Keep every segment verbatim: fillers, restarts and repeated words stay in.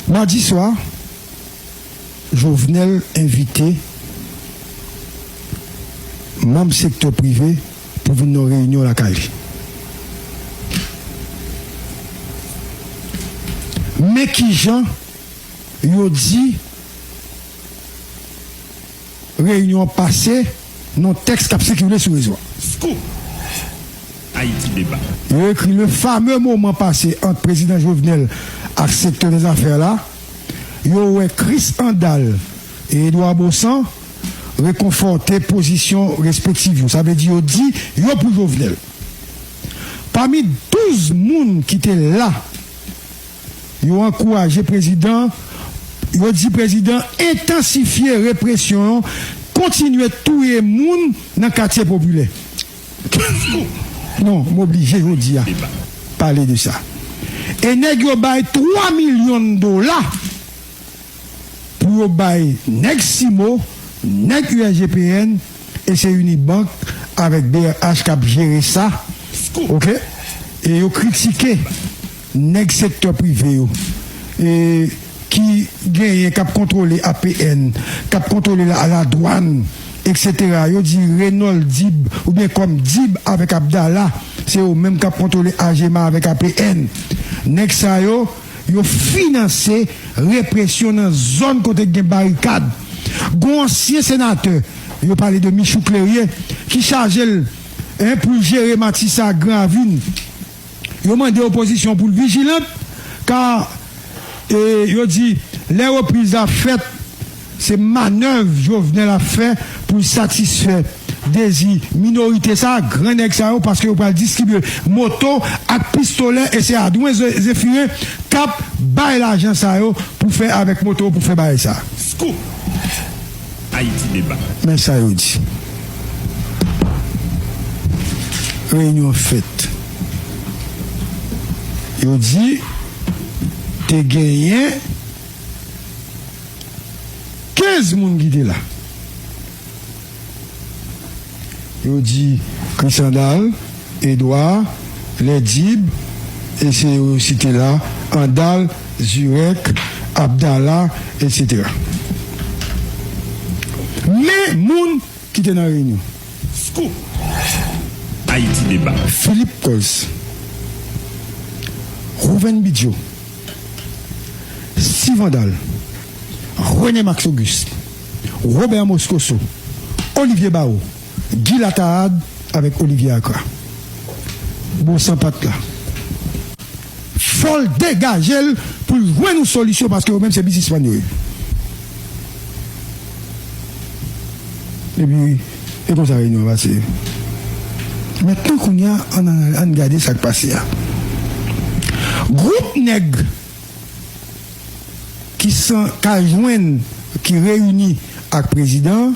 Madi swa, Jovenel envite manm sektè prive pou vin nan yon reyinyon lakay li. Men kijan yo di reyinyon an pase nan yon tèks k ap sikile sou rezo a. Scoop! Haïti Débat. Yo ekri: le fameux moment passé entre Président Jovenel ak sektè dè zafè la, yo wè Chris Andal e Edouard Baussan rekonfòte pozisyon respektif yo. Sa vle di yo di yo pou Jovenel. Pami douz moun ki te la, yo ankouraje prezidan, yo di prezidan entansifye represyon an, kontinye touye moun nan katye popilè. Non, m oblije jodi a pale de sa. E nèg yo bay twa milyon dola pou yo bay nèg CIMO, nèg U S G P N, e se Unibank avèk B R H k ap jere sa. Oke? E yo kritike nèg sektè prive yo, e ki genyen, k ap kontwole A P N, k ap kontwole la, ladwàn, etsetera. Yo di Reynold Dib, oubyen kòm Dib avèk Abdala, se yo menm k ap kontwole Ajema avèk A P N. Nèg sa yo, yo finanse represyon nan zòn kote k gen barikad. Gon ansyen senatè, yo pale de Michou Clérier, ki chaje l, en, pou l jere Matisa ak Gran Ravin. Yo mande opozisyon pou l vijilant, ka, e, yo di, lè repriz la fèt, se manèv Jovenel ap fè pou l satisfè dezi minorite sa, gran nèg sa yo, paske yo pral distribye moto ak pistolè, e se Adwen Ze-, Zephirin k ap bay lajan sa yo pou fè avèk moto, pou fè bagay sa. Scoop! Haïti Débat. Men sa yo di. Reyinyon fèt. Yo di te genyen kenz moun ki te la. Yo di Chris Andal, Edouard, Lèdib, e se yo site la, Andal, Zurek, Abdala, etsetera. Men moun ki te nan reyinyon. Scoop! Haïti Débat. Philippe Coz, Rouven Bidjo, Steve Andal, René Max Auguste, Robert Moscoso, Olivier Barreau, Guy Lataad avèk Olivier Acra. Bon, san pat la. Fò l degaje l pou l jwenn yon solisyon, paske yo menm se biznismann yo ye. Epi, e konsa reyinyon an pase. Mentnan, kounye a, ann, ann gade sa k pase a. Gwoup nèg ki san, ka jwenn, ki reyini ak prezidan an,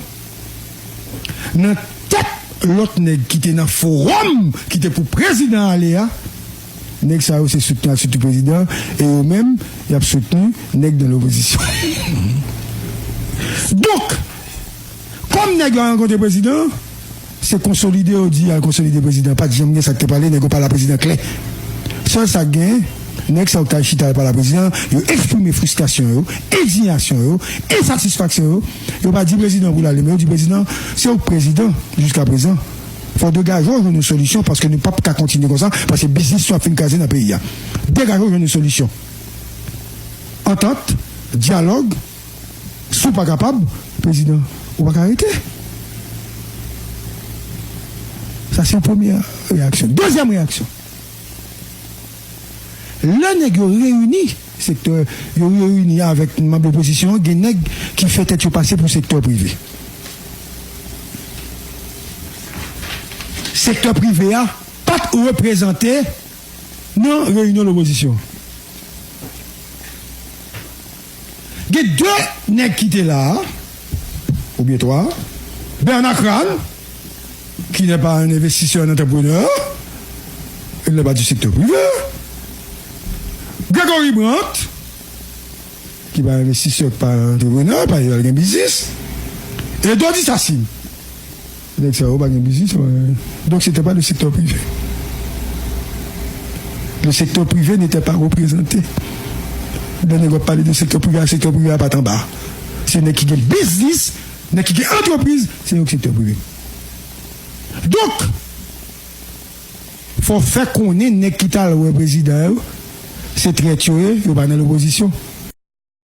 nan tèt lòt nèg ki te nan fowòm ki te pou prezidan ale a, nèg sa yo se soutni ak soutni prezidan, e yo menm, y ap soutni nèg nan lopozisyon. Donk, kòm nèg yo al rankontre prezidan an, se konsolide yo di y al konsolide prezidan. Pa t janm gen sa k te pale, nèg yo pale a prezidan klè. Sèl sa k genyen, nèg sa yo k t al chita yo pale a prezidan, yo eksprime fristrasyon yo, endiyasyon yo, ensatisfaksyon yo. Yo pa di prezidan pou l ale, men yo di prezidan, se ou k prezidan jiskaprezan. Fò w degaje w jwenn yon solisyon, paske nou p ap ka kontinye konsa, paske biznis nou ap fin kraze nan peyi a. Degaje w jwenn yon solisyon. Antant, dyalòg, si w pa kapab, prezidan, ou pa ka rete. Sa se yon premyè reyaksyon. Dezyèm reyaksyon. Lè nèg yo reyini, sektè, yo reyini avèk manm opozisyon an, gen nèg ki fè tèt yo pase pou sektè prive. Sektè prive a pa t reprezante nan reyinyon lopozisyon. Gen de nèg ki te la, oubyen twa. Bernard Crane, qui n'est pas un investisseur, un entrepreneur, il n'est pas du secteur privé. Gregory Brandt, ki pa envestisè, ki pa antreprenè, pa gen biznis. E Dody Sassine. Nèg sa yo pa gen biznis, euh, donc c'était pas le secteur privé. Le secteur privé n'était pas représenté. Lè nèg w ap pale de sektè prive a, sektè prive a pa t anba. Se nèg ki gen biznis, nèg ki gen antrepriz, se yo k sektè prive. Donk, fò w fè konnen nèg ki t al wè prezidan yo, se trèt yo ye, yo pa nan lopozisyon.